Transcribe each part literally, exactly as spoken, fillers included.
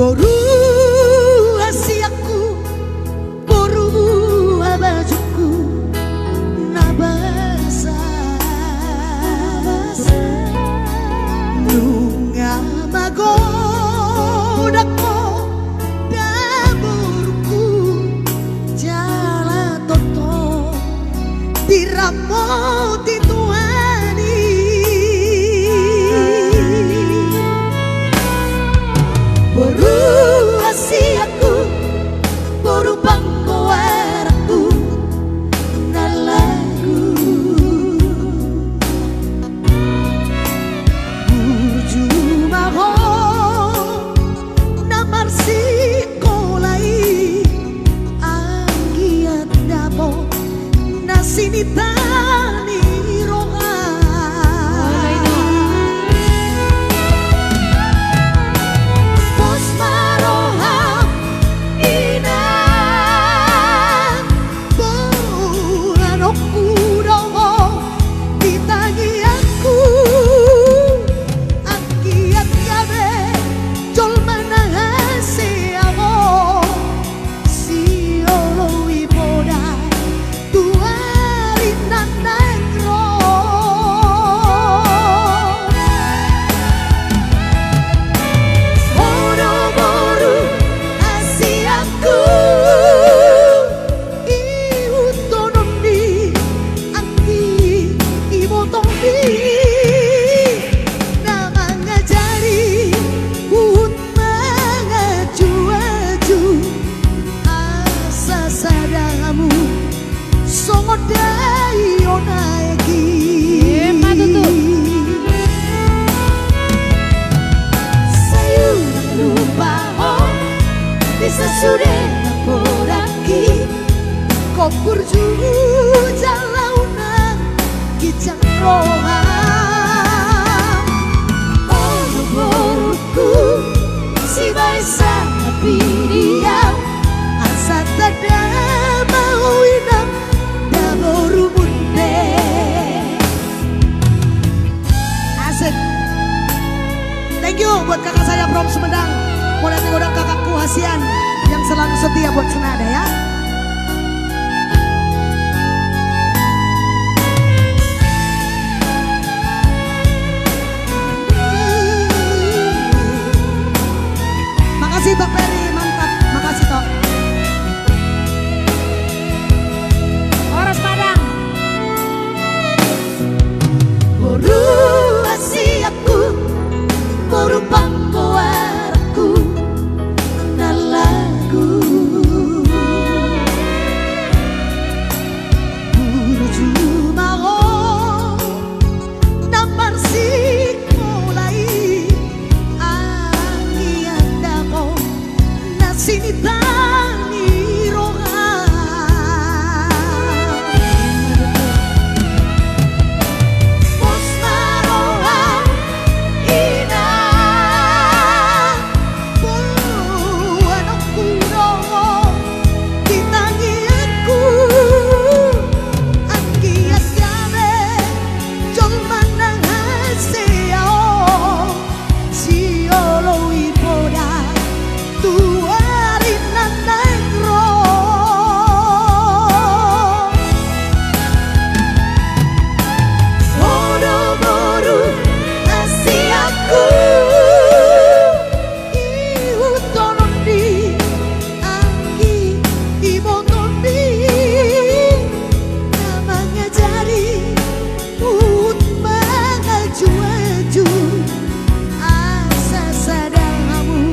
Boru hasianku, boru habajungku na basa. Nunga magodang ho daborungku, jala tongtong diramoti Tuhan i. Boru hasianku, boru panggoaranku na lagu. Burju ma ho na marsikola i, anggiat dapot na sinita ni roha. Pos ma roham, inang. Boanonku do ho di tangiangku, anggiat gabe jolma na hasea ho, sioloi poda tu ari na naeng ro. Ho do boru hasianku, ihuthononmi, anggi, ibotongmi na mangajari huhut mangajuaju, asa sada hamu songon daion aek i. Emma tutu. Sai unang lupa ho di sasude na podang i, ingkon burju jala unang ginjang roha. Olo borungku, sibaen sangap i di au, asa tanda ma ho inang daboru munde. Asik. Thank you buat kakak saya from Sumedang. Mulai dari kakakku Hasian yang selalu setia buat Senada ya. Makasih Tok Peri, mantap. Makasih Tok. Horas Padang. Boru hasianku, boru panggoaranku na lagu. Burju ma ho na marsikola i, anggiat dapot na sinita ni roha. Pos ma roham, inang. Boanonku do ho di tangiangku, anggiat gabe jolma na hasea ho, sioloi poda tu ari na naeng ro. Ho do boru hasianku, ihuthononmi, anggi, ibotongmi na mangajari huhut mangajuaju, asa sada hamu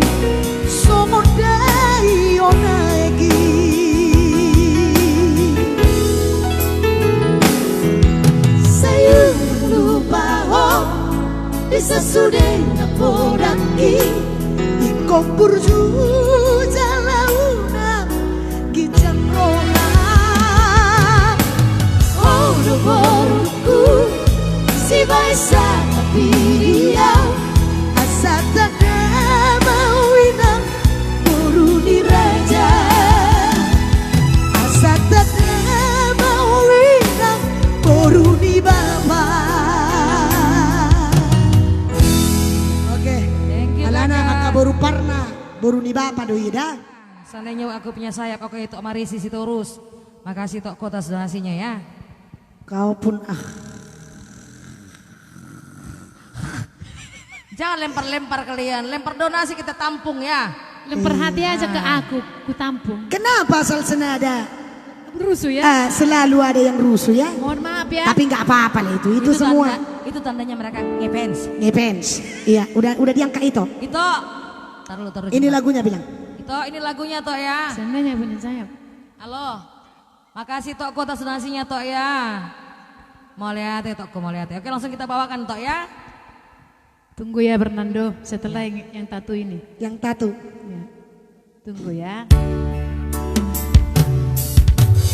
songon daion aek i. Sai unang lupa ho di sasude na podang i, ingkon burju jala unang ginjang roha. Ho do borungku, sibaen sangap i di au, asa tanda ma ho inang boru ni raja. Asa tanda ma ho inang boru ni bapa. Oke. Thank you, alana Kakak. Angka boru Parna. Boru ni bapa do i da. Seandainya aku punya sayap, aku ito marisi Sitorus. Makasih tok kota donasinya ya. Kau pun ah. Jangan lempar-lempar kalian, lempar donasi kita tampung ya. Lempar hati aja ke aku, ku tampung. Kenapa asal senada? Rusuh ya? Ah, selalu ada yang rusuh ya. Mohon maaf ya. Tapi nggak apa-apa lah itu, itu semua. Tanda, itu tandanya mereka ngefans. Ngefans. Iya, udah udah diangkat itu. Itu. Taruh dulu, taruh dulu. Ini lagunya bilang. Itu ini lagunya tok ya. Seandainya punya sayap. Halo. Makasih tokku atas donasinya tok ya. Mauliate tokku, mauliate. Oke, langsung kita bawakan tok ya. Tunggu ya Fernando, setelah yang, yang tatu ini. Yang tatu. Ya. Tunggu ya.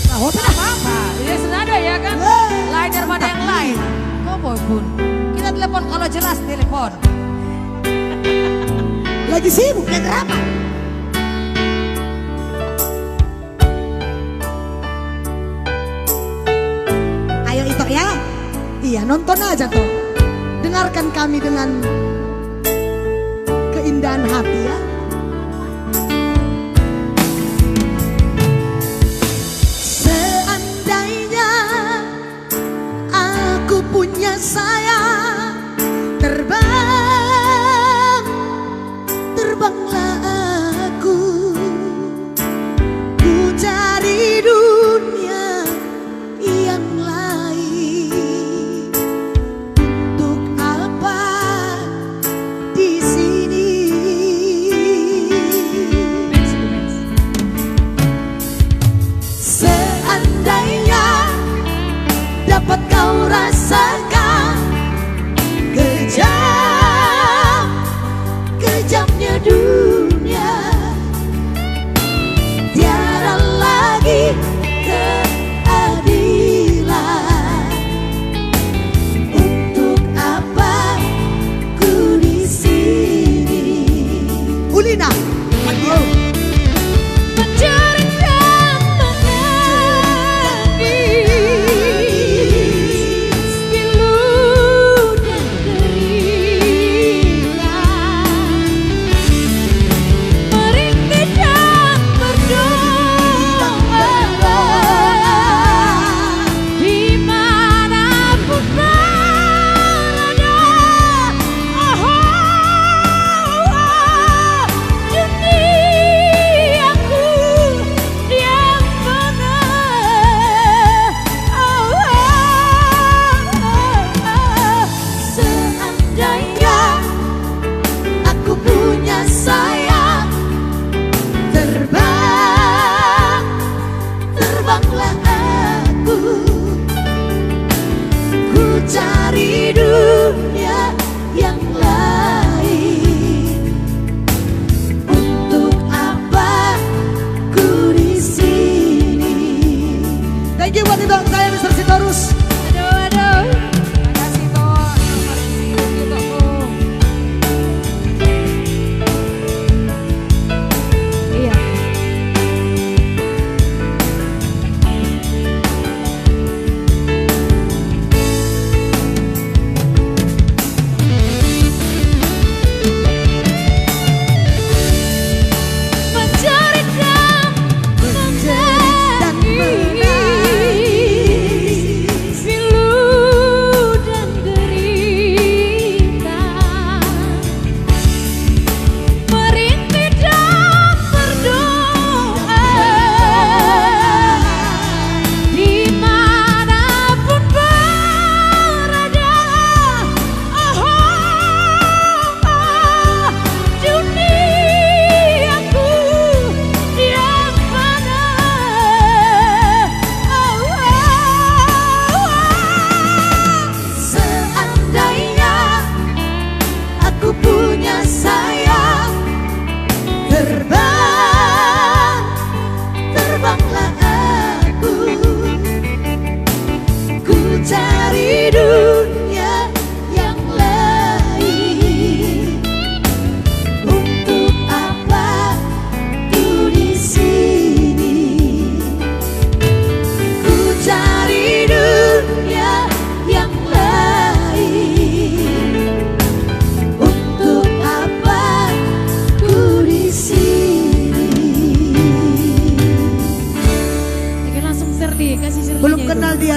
Nah, hotel apa? Ya senada ya kan? Lain daripada yang lain. Kau pun. Kita telepon kalau jelas telepon. Lagi sibuk ya, kenapa? Ayo, Ito, ya. Iya, nonton aja, toh. Dengarkan kami dengan keindahan hati, ya. Seandainya aku punya sayap terbang, terbanglah aku, ku cari dunia yang lain. Untuk apa di sini? Seandainya dapat kau rasakan kejam, kejamnya dunia, tiada lagi keadilan. Untuk apa ku di sini? Ulina. Mencari dan menangis, pilu dan derita.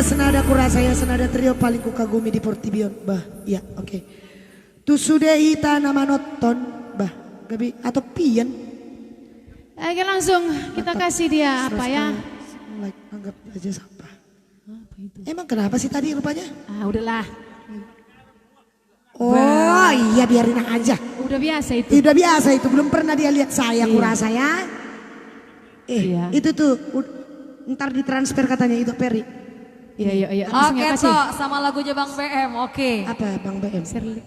Senada kurasa ya, senada trio paling kukagumi di portibi on. Bah, iya, oke. Tu sude hita na manonton, bah, gabe atop pian. Oke, langsung kita kasih dia apa ya? Like, anggap aja sampah. Apa itu? Emang kenapa sih tadi rupanya? Ah, udahlah. Oh iya, biarin aja. Udah biasa itu. Udah biasa itu, belum pernah dia lihat saya, kurasa ya. Eh, itu tuh, ntar ditransfer katanya itu, Peri. Iya, iya, iya. Oke, Tok, sama lagunya Bang B M, oke. Apa Bang B M? Serli.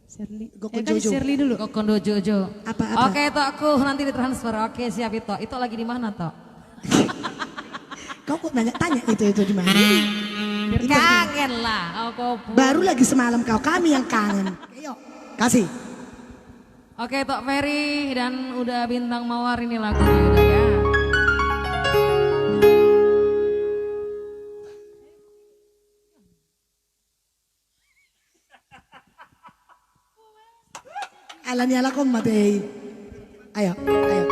Serli. Gokon Jojo. Serli dulu. Gokon Jojo. Apa, apa? Oke, Tok, aku nanti ditransfer. Oke, siap, Tok. Itu lagi di mana, Tok? Kau kok nanya-tanya itu, itu di mana? Biar kangen lah. Baru lagi semalam kau, kami yang kangen. Ayo, kasih. Oke, Tok Ferry dan Uda Bintang Mawar, ini lagunya udah ya. Ala ni ala kau mate. Ayo, ayo.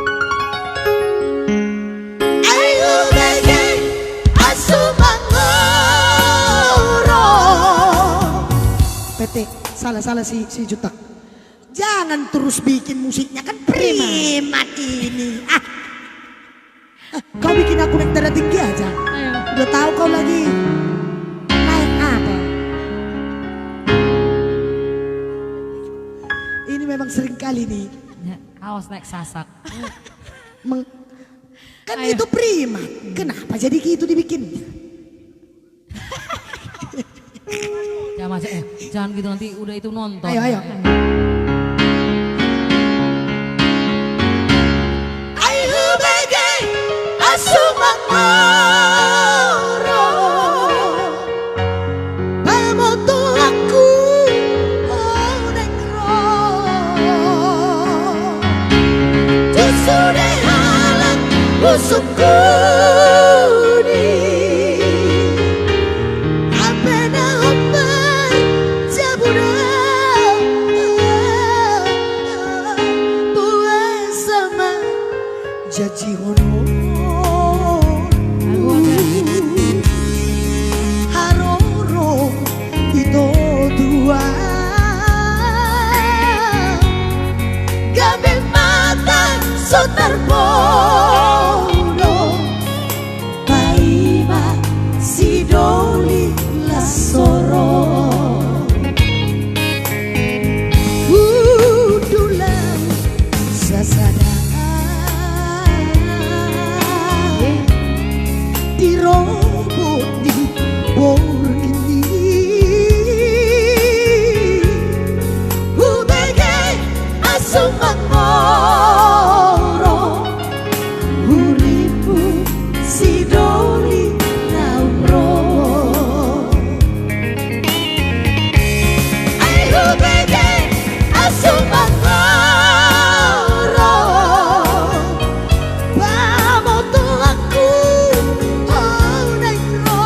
Ayo bege asu mangoro. Pete, salah, salah si, si Jutak. Jangan terus bikin musiknya, kan primat ini. Ah. Eh, kau bikin aku naik darah tinggi aja. Ayo. Udah tahu kau lagi naik apa? Ini memang sering kali nih. Ya, awas naik sasak. Meng-, kan itu primat. Kenapa jadi gitu dibikin? Jangan, Mas, eh, jangan gitu, nanti udah itu nonton. Ayo, ayo. Ayo bege asu mangoro. Pamotoanku, oh, naeng ro. Tu sude halak husungkuni. Hape na hombar jabu do. Boasa ma janjihon on. Haroro ito dua. Gabe mata so tarbodo. Paima si doli las so ro. Hundul au sasada di robot ni borngin i. Hubege asu mangoro. Huripu si doli naung ro. Ai hubege asu mangoro. Pamotoanku, oh, naeng ro.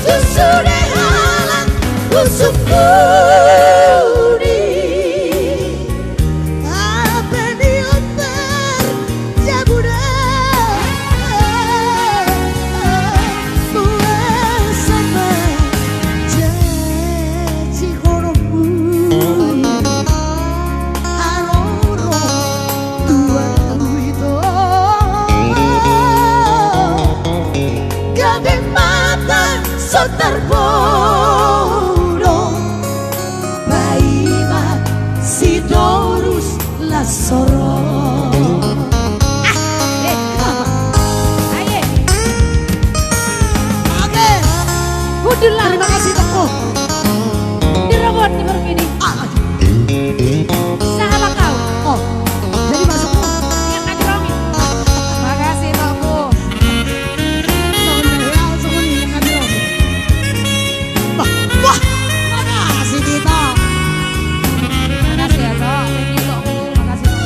Tu sude halak husungkuni. Hape ni hombar jabu do. Boasa ma janjihon on. Haroro tua ito. Gabe mata so tarbodo. Paima si dorus las so ro. Ah, eh, apa? Aye. Oke. Hundul au. Terima kasih, Toko. Di robot ni borngin i. Ah. Sahala kau. Oh. Jadi masuk lu. Yang kami rongi. Makasih, Toko. Wah, wah, makasih, Tito. Makasih ya, Tok. Thank you, Tok. Makasih, Tok.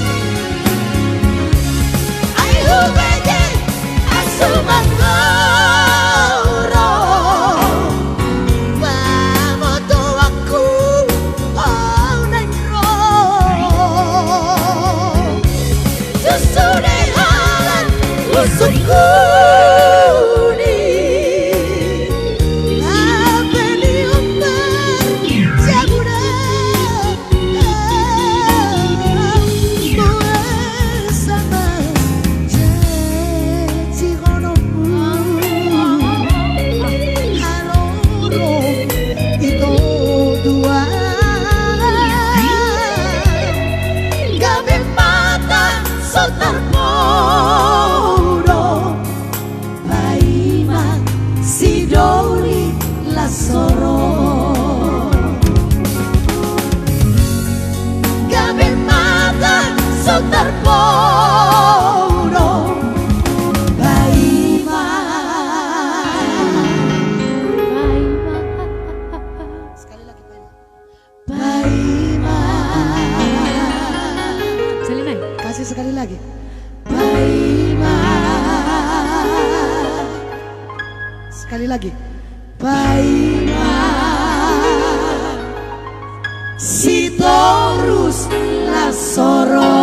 Sekali lagi. Paima. Sekali lagi. Paima. Sitorus las roha.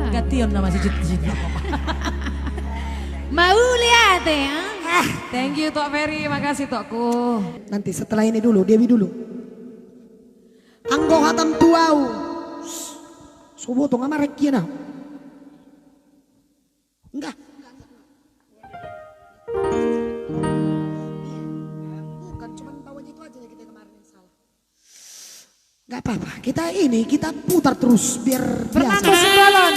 Ganti on nama si Jut-, Jut-, Mauliate, ah. Ah. Thank you, Tok Ferry. Makasih, Tokku. Nanti setelah ini dulu, Dewi dulu. Anggo hatam tu ahu. Soboto nga marek kina. Enggak. Bukan, cuman bawahnya itu aja yang kita kemarin yang salah. Enggak apa-apa. Kita ini, kita putar terus biar biasa. Fernando Simbolon.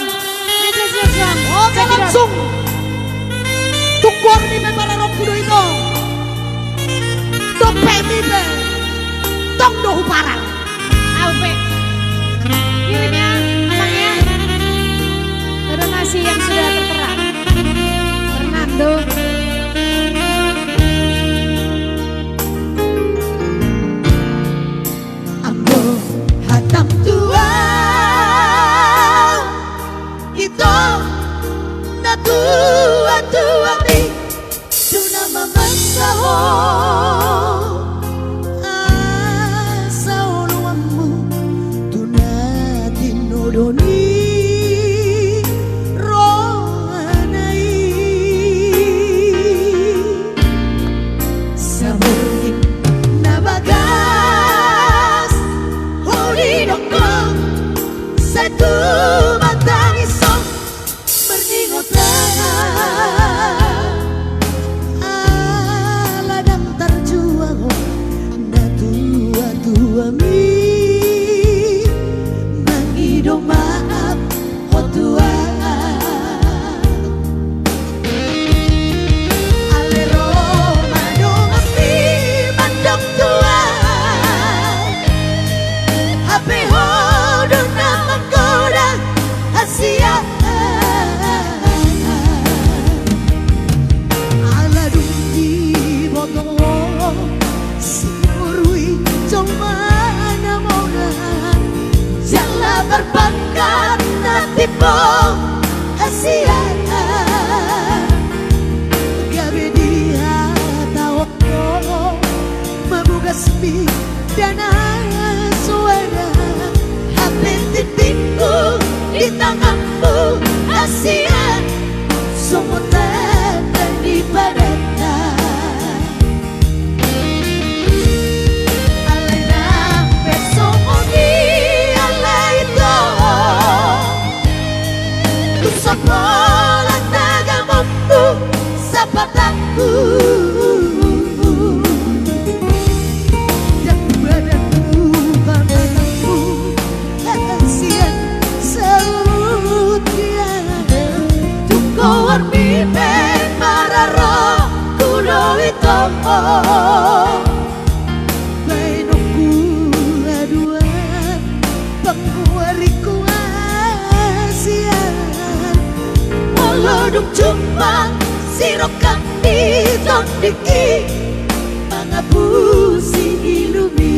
Oke, langsung. Tung goar ni pe pararongku do ito. Dope ni pe. Tong do huparar. Au pe. Kirim ya, Abang ya. Donasi yang sudah tertera. Fernando. Anggo hatam tu ahu, ito natuatuami, tu na mamasa ho asa oloanmu, tu na tinodo ni rohana i. Saborngin na bagas ho didok ho, sai tumatangis ho marningot aha, ala ndang tarjua ho natuatuami, mangido maaf ho tu ahu. Alai ro ma donganmi mandok tu ahu, hape ho do na manggoda hasian. Ala dung diboto ho si boru i jolma na monang, jala marpangkat na timbo hasian. Gabe dihatahon ho ma bogasmi da na soada, hape tintinhu di tanganmu hasian, songon tanda ni padanta. Alai nang pe songon i alai ito, tung so pola tagamon tu sapatangku. Ndang badanmu pangatanmu, hasian saut dia. Tung goarmi pe pararongku do ito. Baenonku haduan, panggoaringku hasian. Molo dung jumpang sirongkap ni tondingki, mangapusi ilumi.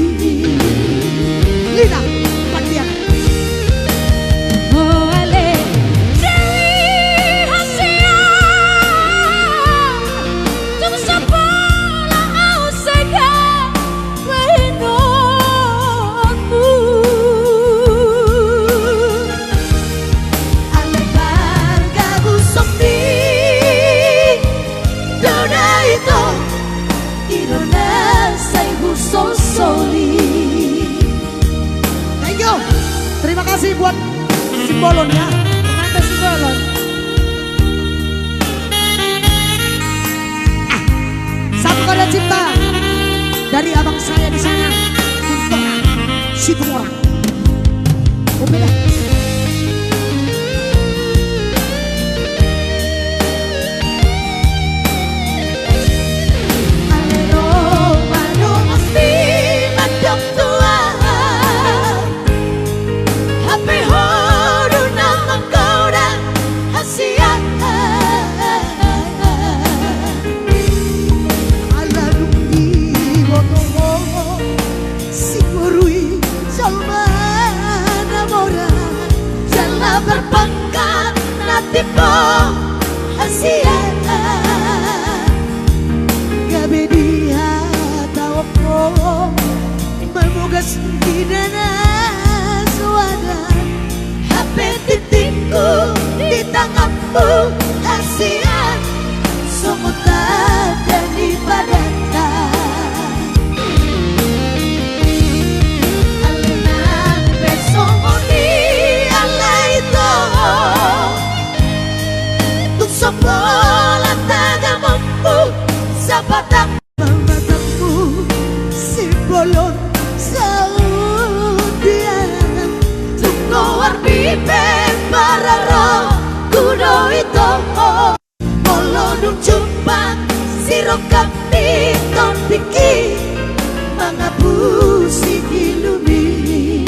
Lina Pandian. Ho ale Dewi hasian, tung so pola au sega baenonmu. Alai pargabusonmi do da ito, i do na sai husosoli. Thank you. Terima kasih buat Simbolon ya. Pengantin Simbolon. Ah, satu karya cipta dari abang saya di sana, Tonang Situmorang. Oke dah. Alai ro ma donganmi mandok tu ahu, hape ho do na manggoda hasian. Ala dung diboto ho si boru i jolma Di nanas wadah, hape titikku di tanganmu, hasian songon tanda ni padanta. Alai nang pe songon i, alai tong tung so pola tagamonmu, sabatang Pambatanmu, sibolon saut di arangan. Tung goarmi pe pararo, kudo i tong. Molo dung jumpang, sirongkap ni tondingki mangapusi gilumi.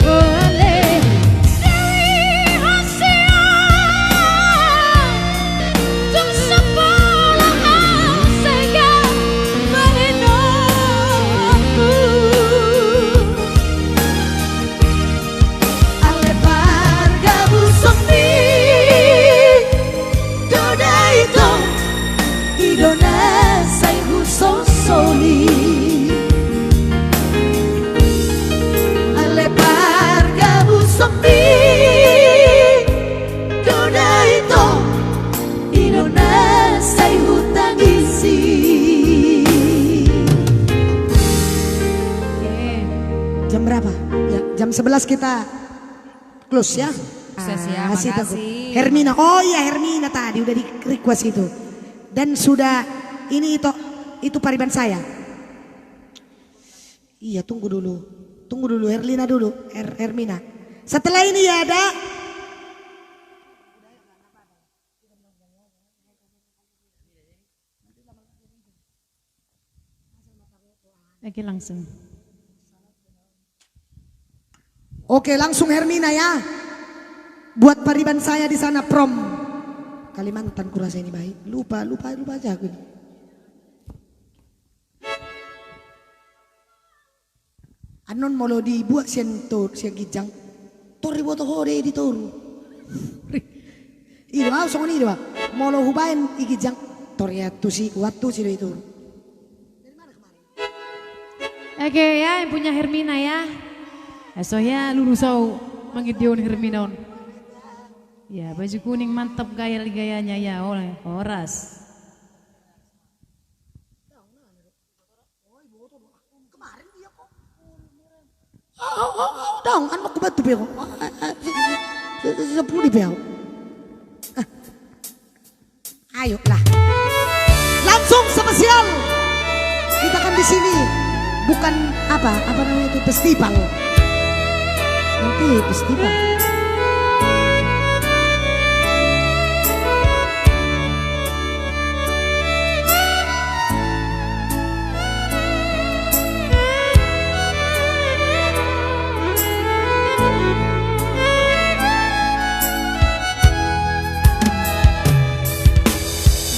Ole. Ale pargabusonmi, do da i tong, i do na sai husosoli. Ale pargabusonmi, do da i tong, i do na sai hutangisi. Oke. Jam berapa? Ya, jam sebelas kita close ya. Sukses ya, makasih. Hermina. Oh iya, Hermina tadi udah di request itu. Dan sudah ini itu, itu pariban saya. Iya, tunggu dulu. Tunggu dulu, Herlina dulu. Her-, Hermina. Setelah ini ya ada. Oke, langsung. Oke, langsung Hermina ya. Buat pariban saya di sana from Kalimantan, kurasa ini baik. Lupa, lupa, lupa aja aku ini. Annon molo dibuat sian toru, sian ginjang, tor diboto ho do i di toru. I do au songon i do au. Molo hubaen i ginjang, tor i antusi, huantusi do i toru. Oke ya, yang punya Hermina ya. Eh, so ya, lulus au mangidihon Hermina on. Ya, baju kuning mantap gaya, gayanya ya, oleh, horas. Kemarin dia kok. Au, au, au, daong, anu, aku bantu pe kok. Ah, ah, ah, si, si, si, si, sepuluh pe au. Ah. Ayo lah. Langsung spesial. Kita kan di sini bukan apa, apa namanya itu, festival. Nanti festival.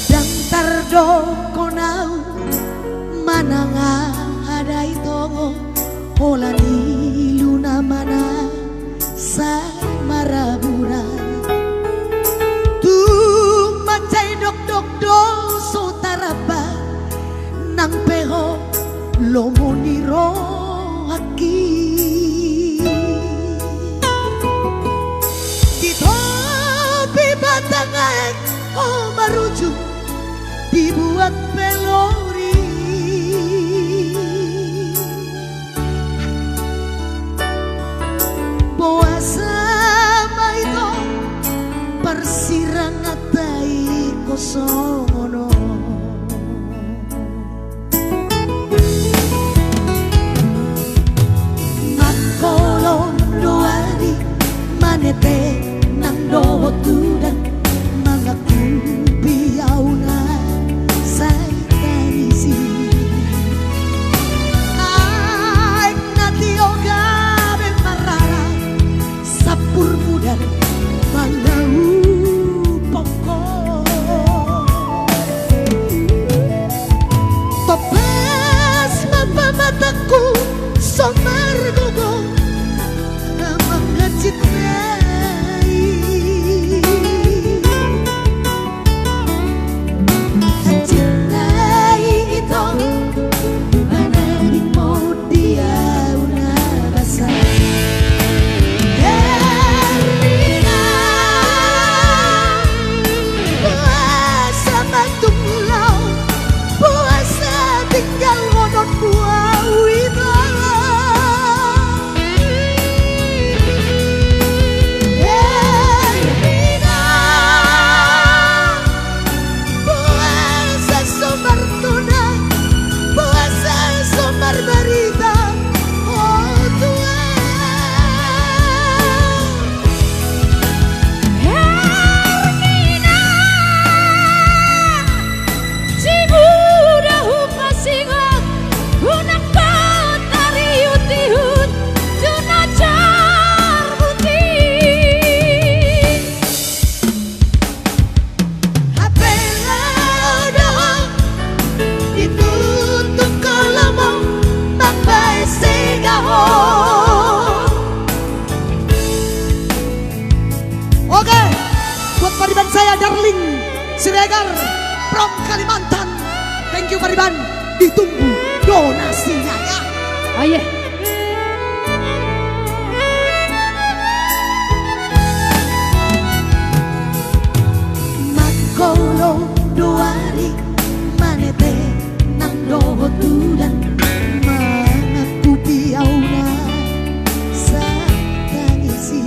Ndang tardok au manang aha da i tong, holan i luna manang sai marabura. Tung manjai dokdok do so taramba, nang pe ho lomo ni rohangki. Di topi batang aek ho marujung, dibuat pe lori. Boasa ma i tong parsiranganta i kosongon on? Mangkolom do ari manete nang dohot udan, mangakupi au na sai tangisi. Aek na tio gabe marara, sampur mudar mangaupon ho. Siregar from Kalimantan. Thank you, Pariban. Ditunggu donasina, ya. Oh, iya. Mangkoolhon do ari, manete nang dohot udan, mangangkupi au na satangis i.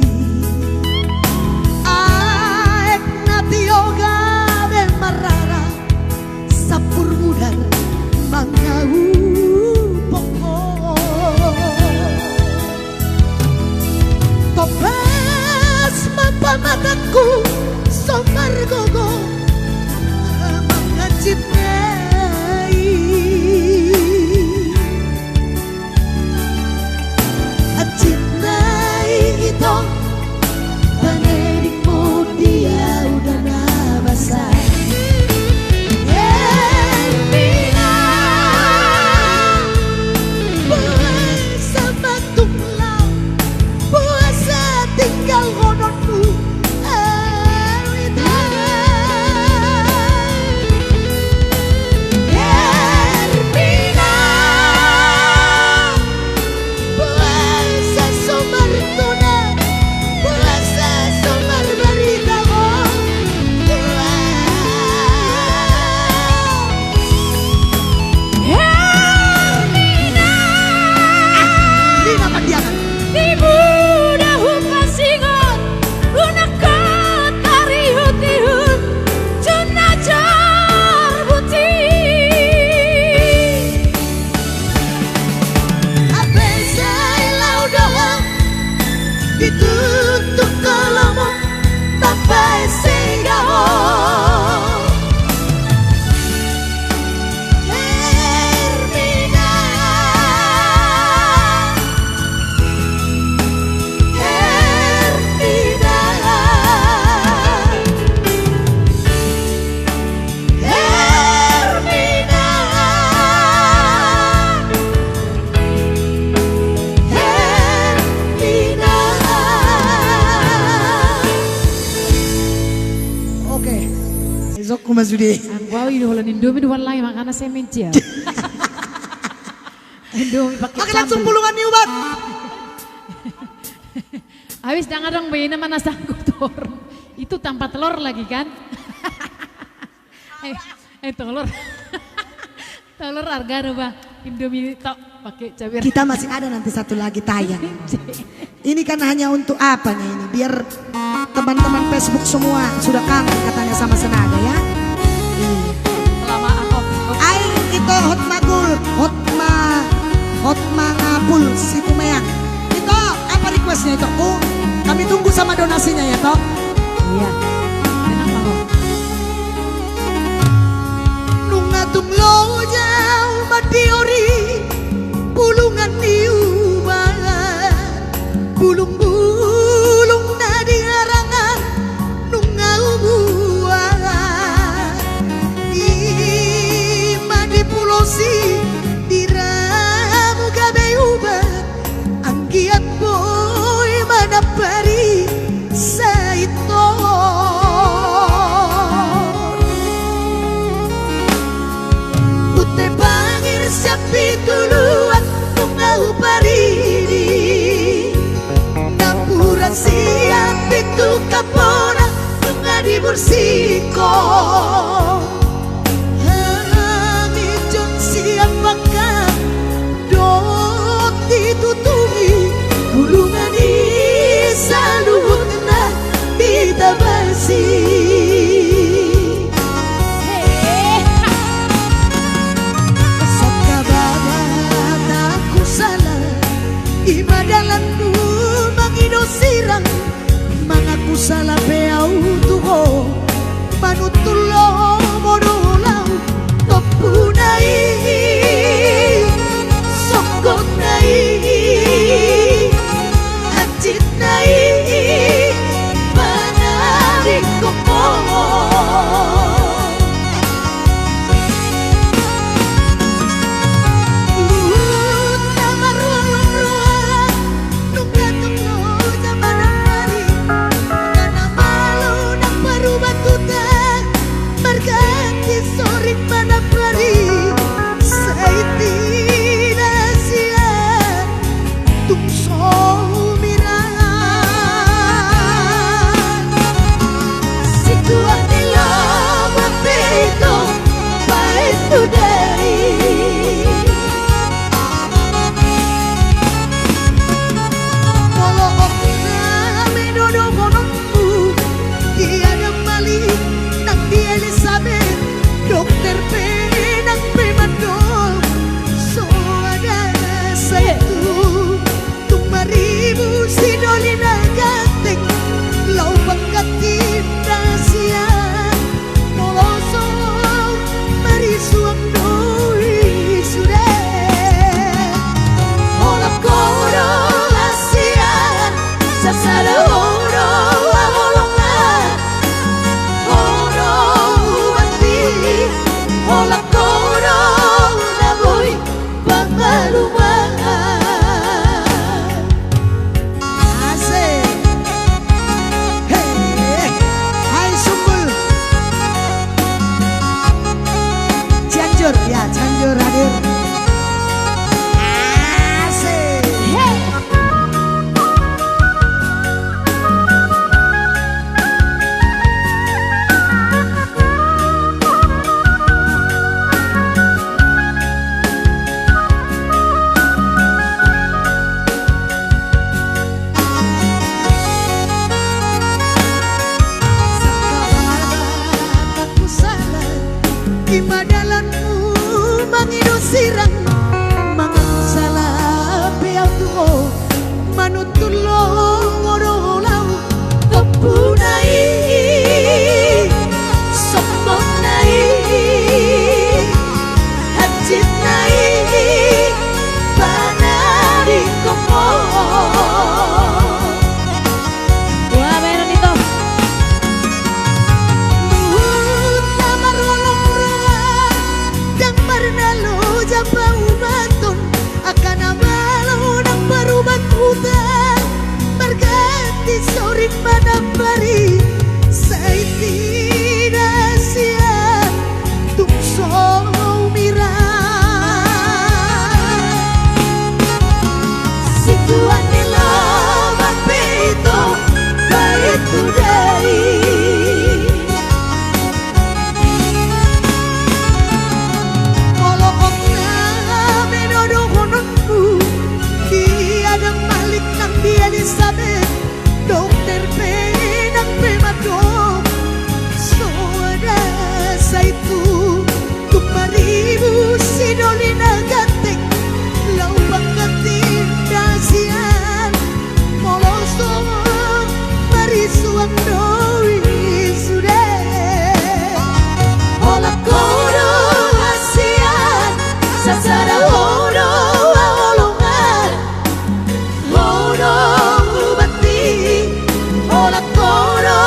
Aek na tio gabe marrara, sampur mudar mangaupok ho. Topas ma pamatangku so margogo manganjit na i. Anjit na i, ito, panedingmu dia uda na basa. Hermina, boasa ma tung laho, boasa tinggalhononmu au ito? Hermina, boasa so martona, boasa so marbarita ho? Hermina. Ah, Lina Pandiangan. Tibu do hupasingot, unang ho tarihutihut, jonna jor buti. Hape sai laho do ho, ditutuk ho lomo, mambaen sega ho. Hermina, Hermina, Hermina, Hermina. Oke. Isokku ma sude. Anggo au i do holan Indomie do huallang i, makana semen cia. Indomie pakai campur. Oke, langsung pulungan ni ubat. Habis, ndang adong be ina mana sanggup telur. Itu tanpa telur lagi, kan? Eh, eh, telur. Telur arga do, bah. Indomie tok pakai cabai. Kita masih ada nanti satu lagi tayang. Ini kan hanya untuk apanya ini, biar teman-teman Facebook semua sudah kangen katanya sama Senada, ya. Iya. Kelamaan, Om. Ai, ito, Hotmagul, Hotma, Hotmangapul, Situmeang. Ito, apa requestnya, Ito? Oh, kami tunggu sama donasinya ya, Tok. Iya. Tenang, Bang. Nunga tung loja au mandiori pulungan ni ubat, pulungbulung na di harangan nunga hubuat. I ma dipulosi di ramu gabe ubat, anggiat boi manampari saiton. Huta Bangir sian Pituluan nunga huparidi, napuran sian Pitu Kapola nunga dibursihon. Hami jon sian Bangka dohot di Tutubi, pulungan i saluhutna ditabasi. Sangkababa tak kusala, i ma dalanmu mangido sirang. Mangaku sala pe au tu ho, manuntun lomo do ho laho, tompuna i, songgotna i, anjitna i, panadingkon ho. Luhut na marruangan, nunga tung loja manang ari, nunga na Sirang mangan sala pe au tu ho, manuntun lomo do ho laho. Ombuna i, sombongna i, hanjitna i, panarihon ho. Wah, baenon ito. Muna marholong roha, ndang marna loja paumaton, angka na malo ndang parubat huta, marganti sorin ma na pari, sai tidak sia tung so humirang. Situan ni lomak pe ito, bahen tu dai. Molo hona, meno dohononmu, dia Dang Malik nang dia Elisabet, dokter pe nang pe mandok, so ada saitu. Tung maribus si doli na ganteng, laho pangganti na sian. Molo so marisuang do i sude. Holan ho do hasian, sasada ho do haholongan. Ho do hubati, holan ho do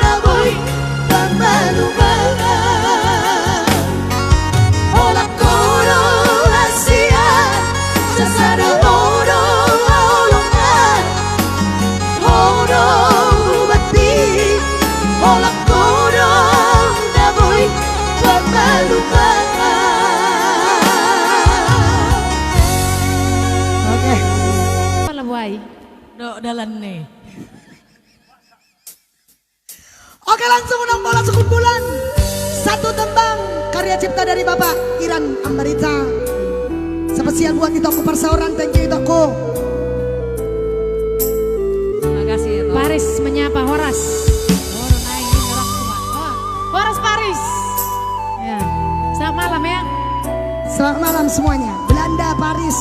na boi pamalumahon. Holan ho do hasian, sasada ho do haholongan. Ho do hubati, holan ho do na boi pamalumahon. Oke. Pala buai. Dok dalan ni. Oke, langsung unang bola sekumpulan. Satu tembang karya cipta dari Bapak Iran Ambarita. Spesial buat itongku persaoran, thank you itongku. Makasih, Ito. Paris menyapa Horas. Oh, naik ini orang tua. Oh, Horas Paris. Ya. Selamat malam ya. Selamat malam semuanya. Belanda, Paris.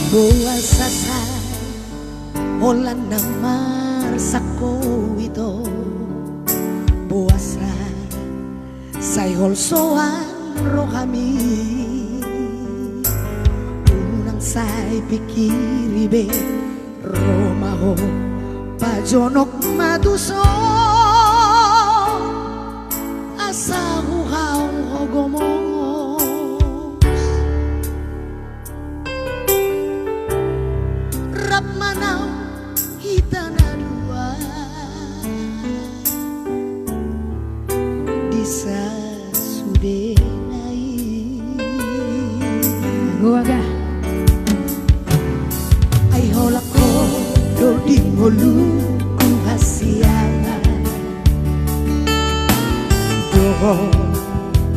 Boasa sai holan na marsangko ito. Boasa sai holsoan rohami. Unang sai pikiri be. Ro ma ho, pajonok ma tuson, asa huhaol ho gomos. Rap ma naung hita na dua. Di sasudena i. Goaga. Ai holan ho do di ngolungku hasian. Dohot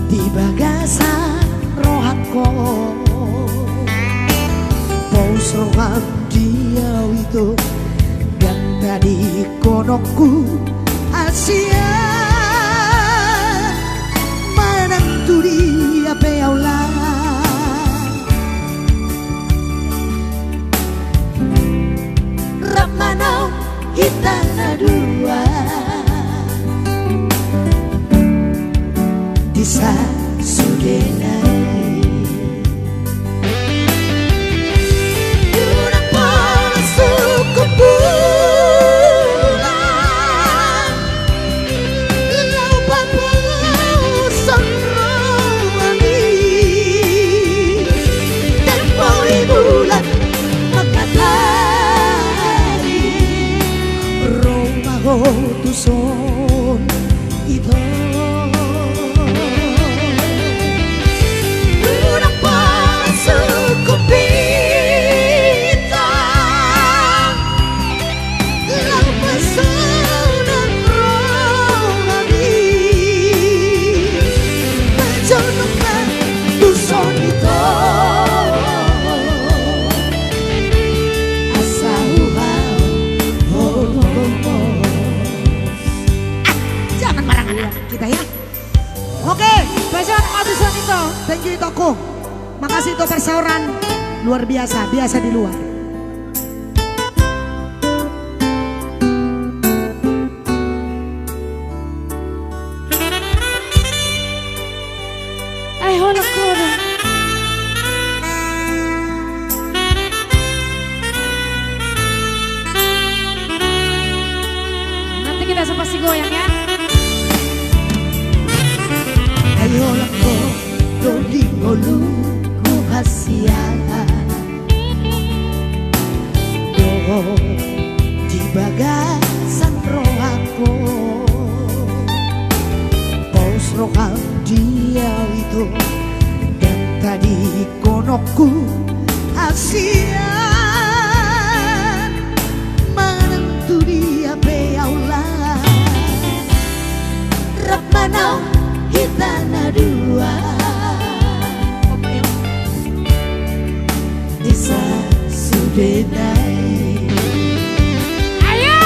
di bagasan rohangku. Pos roham di au ito, ndang tadingkononku hasian, manang tu dia pe au lan. Rap ma naung hita na dua. Di sasudena i. Unang pola sungkun bulan, laho papuson rohami. Tempo ni bulan manghatari, ro ma ho tuson ito. Unang pola sungkun bintang, laho pasonon rohami. Pajonok ma tuson ito. Asa huhaol ho gomos. Itokku, makasih Ito, persaoran luar biasa, biasa di luar. Ai, holan kodo. Nanti kita sama si goyang, ya. Ai, holan kodo di ngolungku hasian. Dohot di bagasan rohangku, pos roham di au, Ito, ndang tadingkononku hasian. Manang tu dia pe au las, rap manaon hita na dua. Di sasude nai. Ayo!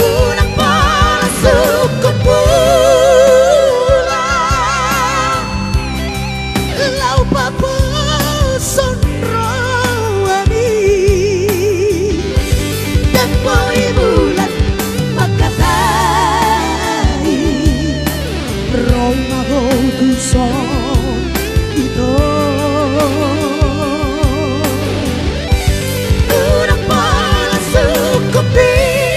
Unang pola sungkun pulang, laho paposhon rohami. Ndang boi bulan mangkatai, ro ma ho tuson, Ito. Unang pola sungkun bintang,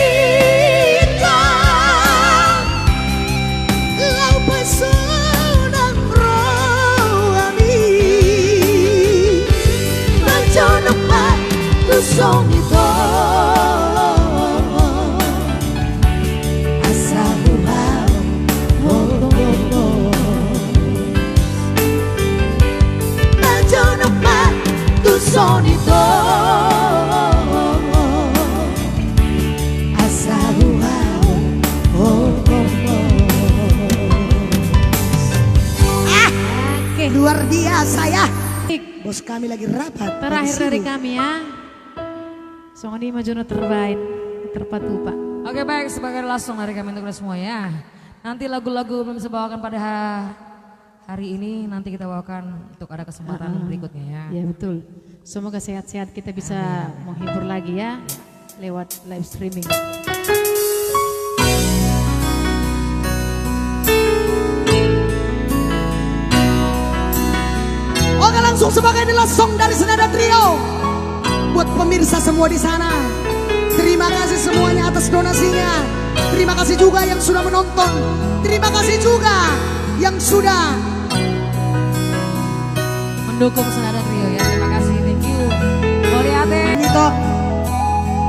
laho pasonang rohami. Marjonok ma tuson, Ito. Asa huhau, ho, ho, ho. Marjonok ma tuson, Ito. Asa huhau, ho, ho, ho. Ah, oke. Luar biasa, ya. Bos kami lagi rapat. Terakhir dari kami, ya. Songon i ma jolo terbaik, terpatupa. Oke, baik, sebagai langsung dari kami untuk kita semua, ya. Nanti lagu-lagu belum saya bawakan pada ha-, hari ini, nanti kita bawakan untuk ada kesempatan berikutnya, ya. Ya, betul. Semoga sehat-sehat, kita bisa menghibur lagi, ya, lewat live streaming. Oke, langsung sebagai ini langsung dari Senada Trio. Buat pemirsa semua di sana, terima kasih semuanya atas donasinya. Terima kasih juga yang sudah menonton. Terima kasih juga yang sudah mendukung Senada Trio, ya. Terima kasih, thank you. Mauliate. Ito,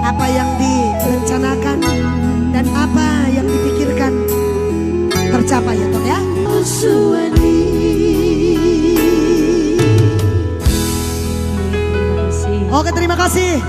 apa yang direncanakan dan apa yang dipikirkan tercapai, ya, Tok, ya. Suani. Oke, terima kasih.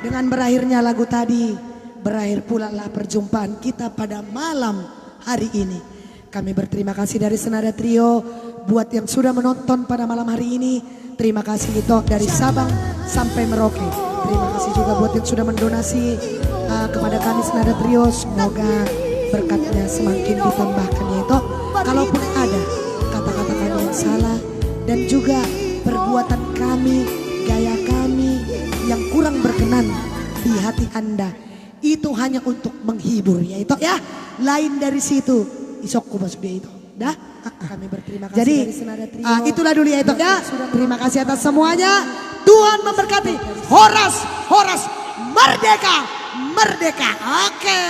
Dengan berakhirnya lagu tadi, berakhir pula lah perjumpaan kita pada malam hari ini. Kami berterima kasih dari Senada Trio buat yang sudah menonton pada malam hari ini. Terima kasih, Ito, dari Sabang sampai Merauke. Terima kasih juga buat yang sudah mendonasi, eh, kepada kami Senada Trio. Semoga berkatnya semakin ditambahkan, ya, Ito. Kalaupun ada kata-kata kami yang salah dan juga perbuatan kami, gaya kami yang kurang berkenan di hati Anda, itu hanya untuk menghibur, ya, Ito, ya. Lain dari situ, isokku maksudnya itu. Dah? Kami berterima kasih dari Senada Trio. Jadi, ah, itulah dulu, ya, Ito, ya. Terima kasih atas semuanya. Tuhan memberkati. Horas, horas, merdeka, merdeka. Oke.